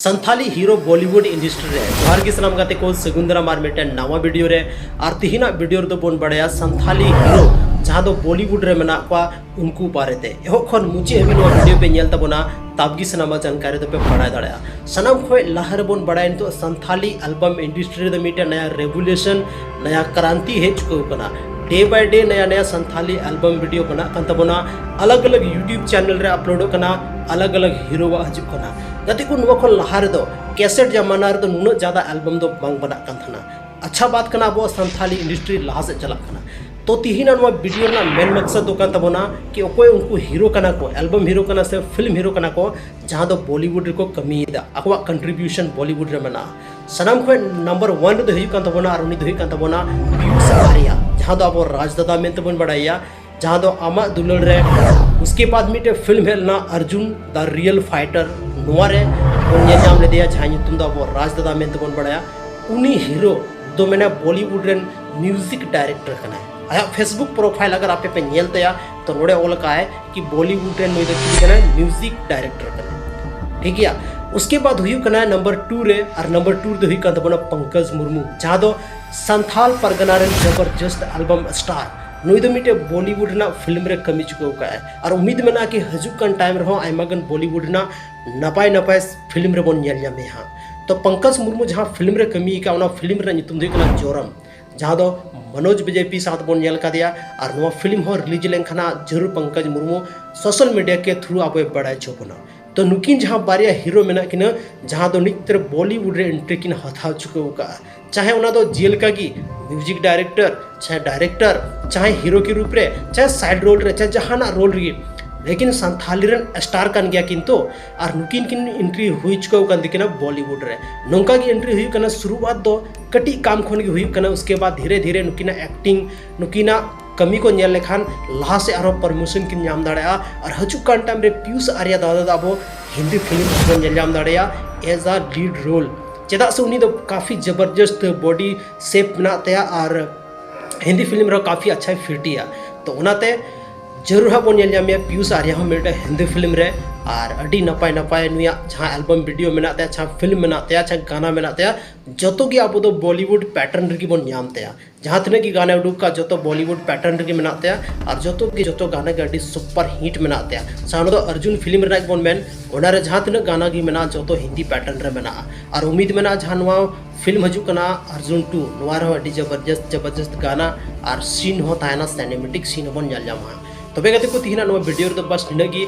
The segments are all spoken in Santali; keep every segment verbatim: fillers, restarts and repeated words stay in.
ᱥᱟᱱᱛᱷᱟᱞᱤ ᱦᱤᱨᱳ ᱵᱚᱞᱤᱣᱩᱰ ᱤᱱᱰᱟᱥᱴᱨᱤ ᱨᱮ᱾ ᱡᱚᱦᱟᱨ ᱜᱮ ᱥᱟᱱᱟᱢ ᱜᱟᱛᱮ ᱠᱚ, ᱥᱟᱹᱜᱩᱱ ᱫᱟᱨᱟᱢ ᱟᱨ ᱢᱤᱫᱴᱮᱱ ᱱᱟᱣᱟ ᱵᱷᱤᱰᱤᱭᱳ ᱨᱮ᱾ ᱟᱨ ᱛᱤᱦᱤᱧᱟᱜ ᱵᱷᱤᱰᱤᱭᱳ ᱨᱮᱫᱚ ᱵᱚᱱ ᱵᱟᱲᱟᱭᱟ ᱥᱟᱱᱛᱷᱟᱞᱤ ᱦᱤᱨᱳ ᱡᱟᱦᱟᱸ ᱫᱚ ᱵᱚᱞᱤᱣᱩᱰ ᱨᱮ ᱢᱮᱱᱟᱜ ᱠᱚᱣᱟ, ᱩᱱᱠᱩ ᱵᱟᱨᱮᱛᱮ᱾ ᱮᱦᱚᱵ ᱠᱷᱚᱱ ᱢᱩᱪᱟᱹᱫ ᱦᱟᱹᱵᱤᱡ ᱱᱚᱣᱟ ᱵᱷᱤᱰᱤᱭᱳ ᱯᱮ ᱧᱮᱞ ᱛᱟᱵᱚᱱᱟ, ᱛᱟᱵ ᱜᱮ ᱥᱟᱱᱟᱢᱟᱜ ᱡᱟᱱᱠᱟᱨᱤ ᱫᱚᱯᱮ ᱵᱟᱲᱟᱭ ᱫᱟᱲᱮᱭᱟᱜᱼᱟ᱾ ᱥᱟᱱᱟᱢ ᱠᱷᱚᱱ ᱞᱟᱦᱟ ᱨᱮᱵᱚᱱ ᱵᱟᱲᱟᱭᱟ ᱱᱤᱛᱚᱜ ᱥᱟᱱᱛᱷᱟᱞᱤ ᱮᱞᱵᱟᱢ ᱤᱱᱰᱟᱥᱴᱨᱤ ᱨᱮᱫᱚ ᱢᱤᱫᱴᱮᱱ ᱱᱟᱭᱟ ᱨᱮᱵᱷᱩᱞᱮᱥᱚᱱ, ᱱᱟᱭᱟ ᱠᱨᱟᱱᱛᱤ ᱦᱮᱡ ᱪᱩᱠᱟᱹᱣ ᱠᱟᱱᱟ᱾ ᱰᱮ ᱵᱟᱭ ᱰᱮ ᱱᱟᱭᱟ ᱱᱟᱭᱟ ᱥᱟᱱᱛᱷᱟᱞᱤ ᱮᱞᱵᱟᱢ ᱵᱷᱤᱰᱤᱭᱳ ᱵᱮᱱᱟᱜ ᱠᱟᱱ ᱛᱟᱵᱚᱱᱟ, ᱟᱞᱟᱜᱽ ᱟᱞᱟᱜᱽ ᱭᱩᱴᱤᱭᱩᱵᱽ ᱪᱮᱱᱮᱞ ᱨᱮ ᱟᱯᱞᱳᱰᱚᱜ ᱠᱟᱱᱟ, ᱟᱞᱟᱜᱽ ᱟᱞᱟᱜᱽ ᱦᱤᱨᱳᱣᱟᱜ ᱦᱤᱡᱩᱜ ᱠᱟᱱᱟ᱾ ᱜᱟᱛᱮ ᱠᱚ, ᱱᱚᱣᱟ ᱠᱷᱚᱱ ᱞᱟᱦᱟ ᱨᱮᱫᱚ ᱠᱮᱥᱮᱴ ᱡᱟᱢᱟᱱᱟ ᱨᱮᱫᱚ ᱱᱩᱱᱟᱹᱜ ᱡᱟᱫᱟ ᱮᱞᱵᱟᱢ ᱫᱚ ᱵᱟᱝ ᱵᱮᱱᱟᱜ ᱠᱟᱱ ᱛᱟᱦᱮᱱᱟ᱾ ᱟᱪᱪᱷᱟ ᱵᱟᱛ ᱠᱟᱱᱟ, ᱟᱵᱚᱣᱟᱜ ᱥᱟᱱᱛᱷᱟᱞᱤ ᱤᱱᱰᱟᱥᱴᱨᱤ ᱞᱟᱦᱟ ᱥᱮᱫ ᱪᱟᱞᱟᱜ ᱠᱟᱱᱟ᱾ ᱛᱚ ᱛᱤᱦᱤᱧᱟᱜ ᱱᱚᱣᱟ ᱵᱷᱤᱰᱤᱭᱳ ᱨᱮᱱᱟᱜ ᱢᱮᱱ ᱢᱟᱠᱥᱟᱫ ᱫᱚ ᱠᱟᱱ ᱛᱟᱵᱚᱱᱟ ᱠᱤ ᱚᱠᱚᱭ ᱩᱱᱠᱩ ᱦᱤᱨᱳ ᱠᱟᱱᱟ ᱠᱚ, ᱮᱞᱵᱟᱢ ᱦᱤᱨᱳ ᱠᱟᱱᱟ ᱥᱮ ᱯᱷᱤᱞᱢ ᱦᱤᱨᱳ ᱠᱟᱱᱟ ᱠᱚ, ᱡᱟᱦᱟᱸ ᱫᱚ ᱵᱚᱞᱤᱣᱩᱰ ᱨᱮᱠᱚ ᱠᱟᱹᱢᱤᱭᱮᱫᱟ, ᱟᱠᱚᱣᱟᱜ ᱠᱚᱱᱴᱨᱤᱵᱤᱭᱩᱥᱚᱱ ᱵᱚᱞᱤᱣᱩᱰ ᱨᱮ ᱢᱮᱱᱟᱜᱼᱟ᱾ ᱥᱟᱱᱟᱢ ᱠᱷᱚᱱ ᱱᱟᱢᱵᱟᱨ ᱚᱣᱟᱱ ᱨᱮᱫᱚ ᱦᱩᱭᱩᱜ ᱠᱟᱱ ᱛᱟᱵᱚᱱᱟ, ᱟᱨ ᱩᱱᱤ ᱫᱚ ᱦᱩᱭᱩᱜ ᱠᱟᱱ ᱛᱟᱵᱚᱱᱟ ᱯᱤᱭᱩᱥ ᱟᱨᱭᱟ, ᱡᱟᱦᱟᱸ ᱫᱚ ᱟᱵᱚ ᱨᱟᱡᱽ ᱫᱟᱫᱟ ᱢᱮᱱᱛᱮ ᱵᱚᱱ ᱵᱟᱲᱟᱭᱟ, ᱡᱟᱦᱟᱸ ᱫᱚ ᱟᱢᱟᱜ ᱫᱩᱞᱟᱹᱲ ᱨᱮ᱾ ᱩᱥᱠᱮ ᱵᱟᱫ ᱢᱤᱫᱴᱮᱱ ᱯᱷᱤᱞᱢ ᱦᱮᱡ ᱞᱮᱱᱟ ᱟᱨᱡᱩᱱ ᱫᱟ ᱨᱤᱭᱮᱞ ᱯᱷᱟᱭᱴᱟᱨ, ᱱᱚᱣᱟ ᱨᱮ ᱵᱚᱱ ᱧᱮᱞ ᱧᱟᱢ ᱞᱮᱫᱮᱭᱟ, ᱡᱟᱦᱟᱸ ᱧᱩᱛᱩᱢ ᱫᱚ ᱟᱵᱚ ᱨᱟᱡᱽ ᱫᱟᱫᱟ ᱢᱮᱱᱛᱮ ᱵᱚᱱ ᱵᱟᱲᱟᱭᱟ᱾ ᱩᱱᱤ ᱦᱤᱨᱳ ᱫᱚ ᱢᱮᱱᱟ ᱵᱚᱞᱤᱣᱩᱰ ᱨᱮᱱ ᱢᱤᱣᱡᱤᱠ ᱰᱟᱭᱨᱮᱠᱴᱚᱨ ᱠᱟᱱᱟᱭ᱾ ᱟᱭᱟᱜ ᱯᱷᱮᱥᱵᱩᱠ ᱯᱨᱚᱯᱷᱟᱭᱤᱞ ᱟᱜᱟᱨ ᱟᱯᱮ ᱯᱮ ᱧᱮᱞ ᱛᱟᱭᱟ ᱛᱚ ᱱᱚᱰᱮ ᱚᱞ ᱟᱠᱟᱫ ᱟᱭ ᱠᱤ ᱵᱚᱞᱤᱣᱩᱰ ᱨᱮᱱ ᱱᱩᱭ ᱫᱚ ᱪᱤᱞᱤ ᱠᱟᱱᱟᱭ? ᱢᱤᱣᱡᱤᱠ ᱰᱟᱭᱨᱮᱠᱴᱚᱨ ᱠᱟᱱᱟᱭ᱾ ᱴᱷᱤᱠ ᱜᱮᱭᱟ, ᱩᱥᱠᱮ ᱵᱟᱫ ᱦᱩᱭᱩᱜ ᱠᱟᱱᱟ ᱱᱟᱢᱵᱟᱨ ᱴᱩ ᱨᱮ, ᱟᱨ ᱱᱟᱢᱵᱟᱨ ᱴᱩ ᱨᱮᱫᱚ ᱦᱩᱭᱩᱜ ᱠᱟᱱ ᱛᱟᱵᱚᱱᱟ ᱯᱚᱝᱠᱚᱡᱽ ᱢᱩᱨᱢᱩ, ᱡᱟᱦᱟᱸ ᱫᱚ ᱥᱟᱱᱛᱷᱟᱞ ᱯᱟᱨᱜᱟᱱᱟ ᱨᱮᱱ ᱡᱚᱵᱚᱨᱡᱚᱥᱛ ᱮᱞᱵᱟᱢ ᱥᱴᱟᱨ᱾ ᱱᱩᱭ ᱫᱚ ᱢᱤᱫᱴᱮᱡ ᱵᱚᱞᱤᱣᱩᱰ ᱨᱮᱱᱟᱜ ᱯᱷᱤᱞᱢ ᱨᱮ ᱠᱟᱹᱢᱤ ᱪᱩᱠᱟᱹᱣ ᱠᱟᱜᱼᱟᱭ, ᱟᱨ ᱩᱢᱤᱫ ᱢᱮᱱᱟᱜᱼᱟ ᱠᱤ ᱦᱤᱡᱩᱜ ᱠᱟᱱ ᱴᱟᱭᱤᱢ ᱨᱮᱦᱚᱸ ᱟᱭᱢᱟ ᱜᱟᱱ ᱵᱚᱞᱤᱣᱩᱰ ᱨᱮᱱᱟᱜ ᱱᱟᱯᱟᱭ ᱱᱟᱯᱟᱭ ᱯᱷᱤᱞᱢ ᱨᱮᱵᱚᱱ ᱧᱮᱞ ᱧᱟᱢᱮᱭᱟ ᱦᱟᱸᱜ᱾ ᱛᱚ ᱯᱚᱝᱠᱚᱡᱽ ᱢᱩᱨᱢᱩ ᱡᱟᱦᱟᱸ ᱯᱷᱤᱞᱢ ᱨᱮ ᱠᱟᱹᱢᱤ ᱟᱠᱟᱫ, ᱚᱱᱟ ᱯᱷᱤᱞᱢ ᱨᱮᱱᱟᱜ ᱧᱩᱛᱩᱢ ᱫᱚ ᱦᱩᱭᱩᱜ ᱠᱟᱱᱟ ᱡᱚᱨᱚᱢ, ᱡᱟᱦᱟᱸ ᱫᱚ ᱢᱚᱱᱳᱡᱽ ᱵᱤᱡᱚᱭᱯᱤ ᱥᱟᱶ ᱛᱮᱵᱚᱱ ᱧᱮᱞ ᱠᱟᱫᱮᱭᱟ᱾ ᱟᱨ ᱱᱚᱣᱟ ᱯᱷᱤᱞᱢ ᱦᱚᱸ ᱨᱤᱞᱤᱡᱽ ᱞᱮᱱᱠᱷᱟᱱ ᱦᱟᱸᱜ ᱡᱟᱹᱨᱩᱲ ᱯᱚᱝᱠᱚᱡᱽ ᱢᱩᱨᱢᱩ ᱥᱳᱥᱟᱞ ᱢᱤᱰᱤᱭᱟ ᱠᱮ ᱛᱷᱨᱩ ᱟᱵᱚᱭ ᱵᱟᱲᱟᱭ ᱦᱚᱪᱚ ᱵᱚᱱᱟ᱾ ᱛᱚ ᱱᱩᱠᱤᱱ ᱡᱟᱦᱟᱸ ᱵᱟᱨᱭᱟ ᱦᱤᱨᱳ ᱢᱮᱱᱟᱜ ᱠᱤᱱᱟ, ᱡᱟᱦᱟᱸ ᱫᱚ ᱱᱤᱛ ᱨᱮ ᱵᱚᱞᱤᱣᱩᱰ ᱨᱮ ᱮᱱᱴᱨᱤ ᱠᱤᱱ ᱦᱟᱛᱟᱣ ᱪᱩᱠᱟᱹᱣ ᱟᱠᱟᱫᱼᱟ, ᱪᱟᱦᱮ ᱚᱱᱟ ᱫᱚ ᱡᱮᱞᱮᱠᱟ ᱜᱮ ᱢᱤᱣᱡᱤᱠ ᱰᱟᱭᱨᱮᱠᱴᱚᱨ, ᱪᱟᱦᱮ ᱰᱟᱭᱨᱮᱠᱴᱚᱨ, ᱪᱟᱦᱮ ᱦᱤᱨᱳ ᱠᱤ ᱨᱩᱯ ᱨᱮ, ᱪᱟᱦᱮ ᱥᱟᱭᱤᱰ ᱨᱳᱞ ᱨᱮ, ᱪᱟᱦᱮ ᱡᱟᱦᱟᱱᱟᱜ ᱨᱳᱞ ᱨᱮᱜᱮ, ᱞᱮᱠᱤᱱ ᱥᱟᱱᱛᱷᱟᱞᱤ ᱨᱮᱱ ᱥᱴᱟᱨ ᱠᱟᱱ ᱜᱮᱭᱟ ᱠᱤᱱ᱾ ᱛᱚ ᱟᱨ ᱱᱩᱠᱤᱱ ᱠᱤᱱ ᱮᱱᱴᱨᱤ ᱦᱩᱭ ᱪᱩᱠᱟᱹᱣ ᱟᱠᱟᱱ ᱛᱟᱹᱠᱤᱱᱟ ᱵᱚᱞᱤᱣᱩᱰ ᱨᱮ᱾ ᱱᱚᱝᱠᱟ ᱜᱮ ᱮᱱᱴᱨᱤ ᱦᱩᱭᱩᱜ ᱠᱟᱱᱟ, ᱥᱩᱨᱩᱣᱟᱛ ᱫᱚ ᱠᱟᱹᱴᱤᱡ ᱠᱟᱢ ᱠᱷᱚᱱ ᱜᱮ ᱦᱩᱭᱩᱜ ᱠᱟᱱᱟ, ᱩᱥᱠᱮ ᱵᱟᱫ ᱫᱷᱤᱨᱮ ᱫᱷᱤᱨᱮ ᱱᱩᱠᱤᱱᱟᱜ ᱮᱠᱴᱤᱝ, ᱱᱩᱠᱤᱱᱟᱜ ᱠᱟᱹᱢᱤ ᱠᱚ ᱧᱮᱞ ᱞᱮᱠᱷᱟᱱ ᱞᱟᱦᱟ ᱥᱮᱫ ᱟᱨᱦᱚᱸ ᱯᱨᱚᱢᱳᱥᱚᱱ ᱠᱤᱱ ᱧᱟᱢ ᱫᱟᱲᱮᱭᱟᱜᱼᱟ᱾ ᱟᱨ ᱦᱤᱡᱩᱜ ᱠᱟᱱ ᱴᱟᱭᱤᱢ ᱨᱮ ᱯᱤᱭᱩᱥ ᱟᱨᱭᱟ ᱫᱟᱫᱟ ᱫᱚ ᱟᱵᱚ ᱦᱤᱱᱫᱤ ᱯᱷᱤᱞᱢ ᱨᱮᱵᱚᱱ ᱧᱮᱞ ᱧᱟᱢ ᱫᱟᱲᱮᱭᱟᱜᱼᱟ ᱮᱡ ᱟ ᱞᱤᱰ ᱨᱳᱞ, ᱪᱮᱫᱟᱜ ᱥᱮ ᱩᱱᱤ ᱫᱚ ᱠᱟᱯᱷᱤ ᱡᱚᱵᱚᱨᱡᱚᱥᱛ ᱵᱚᱰᱤ ᱥᱮᱯ ᱢᱮᱱᱟᱜ ᱛᱟᱭᱟ ᱟᱨ ᱦᱤᱱᱫᱤ ᱯᱷᱤᱞᱢ ᱨᱮᱦᱚᱸ ᱠᱟᱯᱷᱤ ᱟᱪᱪᱷᱟᱭ ᱯᱷᱤᱴ ᱜᱮᱭᱟ᱾ ᱛᱚ ᱚᱱᱟᱛᱮ ᱡᱟᱹᱨᱩᱲ ᱦᱟᱸᱜ ᱵᱚᱱ ᱧᱮᱞ ᱧᱟᱢᱮᱭᱟ ᱯᱤᱭᱩᱥ ᱟᱨᱭᱟ ᱦᱚᱸ ᱢᱤᱫᱴᱮᱱ ᱦᱤᱱᱫᱤ ᱯᱷᱤᱞᱢ ᱨᱮ᱾ ᱟᱨ ᱟᱹᱰᱤ ᱱᱟᱯᱟᱭ ᱱᱟᱯᱟᱭ ᱱᱩᱭᱟᱜ ᱡᱟᱦᱟᱸ album video ᱢᱮᱱᱟᱜ ᱛᱟᱭᱟ, ᱡᱟᱦᱟᱸ film ᱢᱮᱱᱟᱜ ᱛᱟᱭᱟ, ᱡᱟᱦᱟᱸ ᱜᱟᱱᱟ ᱢᱮᱱᱟᱜ ᱛᱟᱭᱟ, ᱡᱚᱛᱚ ᱜᱮ ᱟᱵᱚ ᱫᱚ Bollywood pattern ᱨᱮᱜᱮ ᱵᱚᱱ ᱧᱟᱢ ᱛᱟᱭᱟ᱾ ᱡᱟᱦᱟᱸ ᱛᱤᱱᱟᱹᱜ ᱜᱮ ᱜᱟᱱᱮ ᱩᱰᱩᱠ ᱠᱟᱜ, ᱡᱚᱛᱚ Bollywood pattern ᱨᱮᱜᱮ ᱢᱮᱱᱟᱜ ᱛᱟᱭᱟ᱾ ᱟᱨ ᱡᱚᱛᱚ ᱜᱮ, ᱡᱚᱛᱚ ᱜᱟᱱᱟ ᱜᱮ ᱟᱹᱰᱤ super hit ᱢᱮᱱᱟᱜ ᱛᱟᱭᱟ᱾ ᱥᱟᱶ ᱫᱚ ᱟᱨᱡᱩᱱ film ᱨᱮᱱᱟᱜ ᱜᱮᱵᱚᱱ ᱢᱮᱱ, ᱚᱱᱟ ᱨᱮ ᱡᱟᱦᱟᱸ ᱛᱤᱱᱟᱹᱜ ᱜᱟᱱᱟ ᱜᱮ ᱢᱮᱱᱟᱜᱼᱟ, ᱡᱚᱛᱚ ᱦᱤᱱᱫᱤ pattern ᱨᱮ ᱢᱮᱱᱟᱜᱼᱟ᱾ ᱟᱨ ᱩᱢᱤᱫ ᱢᱮᱱᱟᱜᱼᱟ, ᱡᱟᱦᱟᱸ ᱱᱚᱣᱟ film ᱦᱤᱡᱩᱜ ᱠᱟᱱᱟ ᱟᱨᱡᱩᱱ two, ᱱᱚᱣᱟ ᱨᱮᱦᱚᱸ ᱟᱹᱰᱤ ᱡᱚᱵᱚᱨᱡᱚᱥᱛ, ᱡᱚᱵᱚᱨᱡᱚᱥᱛ ᱜᱟᱱᱟ ᱟᱨ scene ᱦᱚᱸ ᱛᱟᱦᱮᱱᱟ, cinematic scene ᱦᱚᱸᱵᱚᱱ ᱧᱮᱞ ᱧᱟᱢᱟ᱾ ᱛᱚᱵᱮ ᱜᱟᱛᱮ ᱠᱚ, ᱛᱤᱦᱤᱧᱟᱜ ᱱᱚᱣᱟ video ᱨᱮᱫᱚ ᱵᱟᱥ ᱱᱤᱱᱟᱹᱜ ᱜᱮ᱾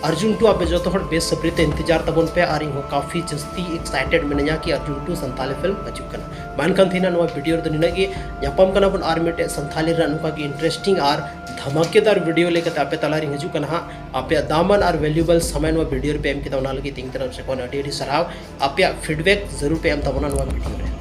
ᱟᱨᱡᱩᱱ two ᱟᱯᱮ ᱡᱚᱛᱚ ᱦᱚᱲ ᱵᱮᱥᱟᱵᱨᱤ ᱛᱮ ᱤᱱᱛᱮᱡᱟᱨ ᱛᱟᱵᱚᱱ ᱯᱮ, ᱟᱨ ᱤᱧ ᱦᱚᱸ ᱠᱟᱯᱷᱤ ᱡᱟᱹᱥᱛᱤ excited ᱢᱤᱱᱟᱹᱧᱟ ᱠᱤ ᱟᱨᱡᱩᱱ two ᱥᱟᱱᱛᱟᱞᱤ film ᱦᱤᱡᱩᱜ ᱠᱟᱱᱟ᱾ ᱢᱟ ᱮᱱᱠᱷᱟᱱ ᱛᱤᱦᱤᱧᱟᱜ ᱱᱚᱣᱟ video ᱨᱮᱫᱚ ᱱᱤᱱᱟᱹᱜ ᱜᱮ᱾ ᱧᱟᱯᱟᱢ ᱠᱟᱱᱟ ᱵᱚᱱ ᱟᱨ ᱢᱤᱫᱴᱮᱡ ᱥᱟᱱᱛᱟᱞᱤ ᱨᱮᱱᱟᱜ ᱱᱚᱝᱠᱟ ᱜᱮ interesting ᱟᱨ ᱫᱷᱟᱢᱟᱠᱮᱫᱟᱨ video ᱞᱟᱹᱭ ᱠᱟᱛᱮ ᱟᱯᱮ ᱛᱟᱞᱟᱨᱤᱧ ᱦᱤᱡᱩᱜ ᱠᱟᱱᱟ ᱦᱟᱸᱜ᱾ ᱟᱯᱮᱭᱟᱜ ᱫᱟᱢᱟᱱ ᱟᱨ valuable ᱥᱚᱢᱚᱭ ᱱᱚᱣᱟ video ᱨᱮᱯᱮ ᱮᱢ ᱠᱮᱫᱟ, ᱚᱱᱟ ᱞᱟᱹᱜᱤᱫ ᱤᱧ ᱛᱚᱨᱚᱯ ᱥᱮ ᱠᱷᱚᱱ ᱟᱹᱰᱤ ᱟᱹᱰᱤ ᱥᱟᱨᱦᱟᱣ᱾ ᱟᱯᱮᱭᱟᱜ feedback ᱡᱟᱹᱨᱩᱲ ᱯᱮ ᱮᱢ ᱛᱟᱵᱚᱱᱟ ᱱᱚᱣᱟ video ᱨᱮ᱾